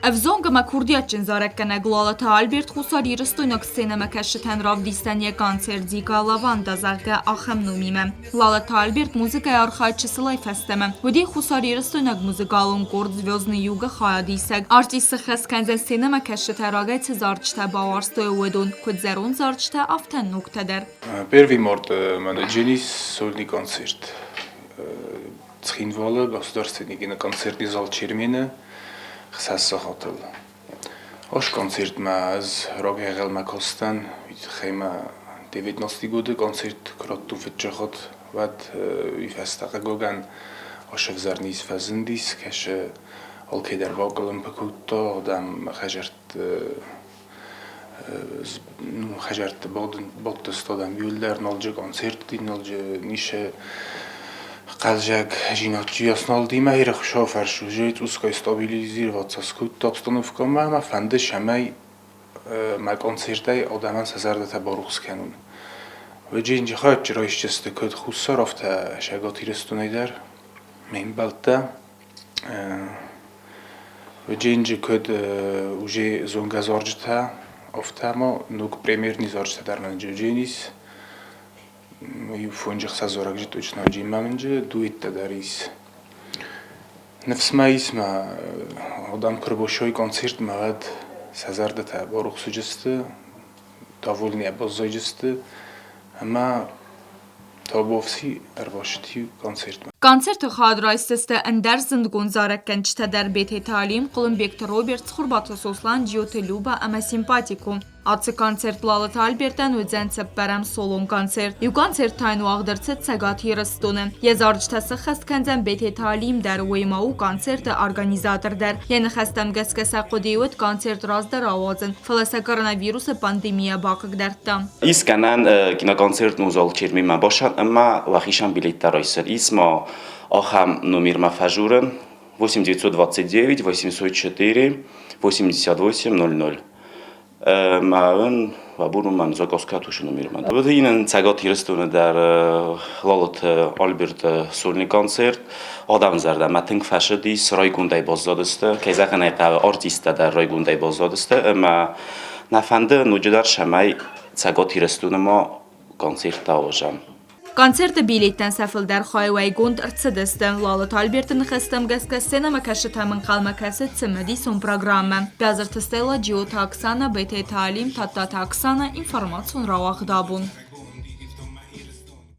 Ӕвзонг ӕмӕ курдиатджын зарӕггӕнӕг Лалыты Альберт хуссарирыстойнаг сценӕмӕкӕсджытӕн равдисдзӕн йӕ концерт «Дикая лаванда», зӕгъгӕ, ахӕм номимӕ. Лалыты Альберт музыкӕйы архайд чысылӕй фӕстӕмӕ уыди хуссарирыстойнаг музыкалон къорд «Звездный юг»-ы хайадисӕг. Артист сыххӕст кӕндзӕн сценӕмӕкӕсджытӕ рагӕй цы зарджытӕ бауарзтой, уыдон, куыд зӕронд зарджытӕ, афтӕ ногтӕ дӕр. Первый март менеджерис сольный концерт. Цхинвалы государственный киноконцертный зал Чермены хсӕз сахатыл. Ас концертмӕ ӕз рагӕгъӕлмӕ кастӕн, уый тыххӕй мӕ 19 годы концерт куы радтон фыццаг хатт, уӕд уый фӕстӕ хъыгагӕн ас ӕвзӕр низ фӕзындис, кӕсы алкӕйдӕр бакъуылымпы кодта, адӕм хӕдзӕртты хӕдзӕртты бадтысты адӕм иуылдӕр ноджы концертты ноджы ницы хъӕлдзӕг зинадджы налдимӕ ирыхсӕв фӕрсуджы цъусгай стабилизироваться скодта обстановкӕмӕ ӕмӕ фӕнды цӕмӕй мӕ концертӕй адӕмӕн сӕ зӕрдӕтӕ барухс кӕнон. Уыджы хайадджы райсдзысты куыд Хуссар, афтӕ Цӕгат Ирыстонӕй дӕр ме мбӕлттӕ. Джинджи куыд уже зонгӕ зарджытӕ, афтӕ ма ног премьерный зарджытӕ дӕр мӕнӕ Джинис. Иу фонджы хсӕз зарӕг точно Джиммӕ мӕнджы дуэттӕ дӕр ис. Ныфс мӕ ис, мӕ адӕм куы рбосой концертмӕ, уӕд сӕ зӕрдӕтӕ барухс уыдзысты, довольныйӕ баззайдзысты ӕмӕ Табуафси ӕрбацыди концертмӕ. Концерты хайад райсдзысты ӕндӕр зындгонд зарӕггӕнджытӕ дӕр Бететы Алим, Хъуылымбегты Роберт, Цхуырбаты Сослан, Джиоты Люба ӕмӕ Симпатико. Ацы концерт Лалыты Альбертӕн уыдзӕн цыппӕрӕм солон концерт. Иу концерт та йын уагъд ӕрцыд Цӕгат Ирыстоны. Йӕ зарджытӕ сӕххӕст кӕндзӕн Бететы Алим дӕр, уыимӕ у концерты организатор дӕр. Йӕ ныхӕстӕм гӕсгӕ сӕ хъуыдыйы уыд концерт раздӕр ауадзын, фӕлӕ сӕ коронавирусы пандемийӕ бахъыгдардта. Ис гӕнӕн киноконцерт музал Чермимӕ басан ӕмӕ уӕхицӕн билеттӕ райсын. Ис ма ахӕм номермӕ фӕжурын 8 929 804 88 00. Мӕн абон мӕн заказ кӕтусы номермӕ. Уыд Цӕгат Ирыстоны дӕр Лалыты Альберты сольный концерт. Адӕмы зӕрдӕмӕ тынг фӕсыдис, райгондӕй баззадысты. Кӕй зӕгъын ӕй хъӕуы, артисттӕ дӕр райгондӕй баззадысты ӕмӕ нӕ фӕнды ноджыдӕр цӕмӕй Цӕгат Ирыстоны ма концерттӕ ауазӕм. Концерты билеттӕн сӕ фылдӕр хай уӕйгонд ӕрцыдысты. Лалыты Альберты ныхӕстӕм гӕсгӕ сценӕмӕкӕсджытӕм ӕнхъӕлмӕ кӕсы цымыдисон программӕ. Бязырты Стелла, Джиоты Оксана, Бететы Алим, Тадтаты Оксана, информацион рауагъд абон.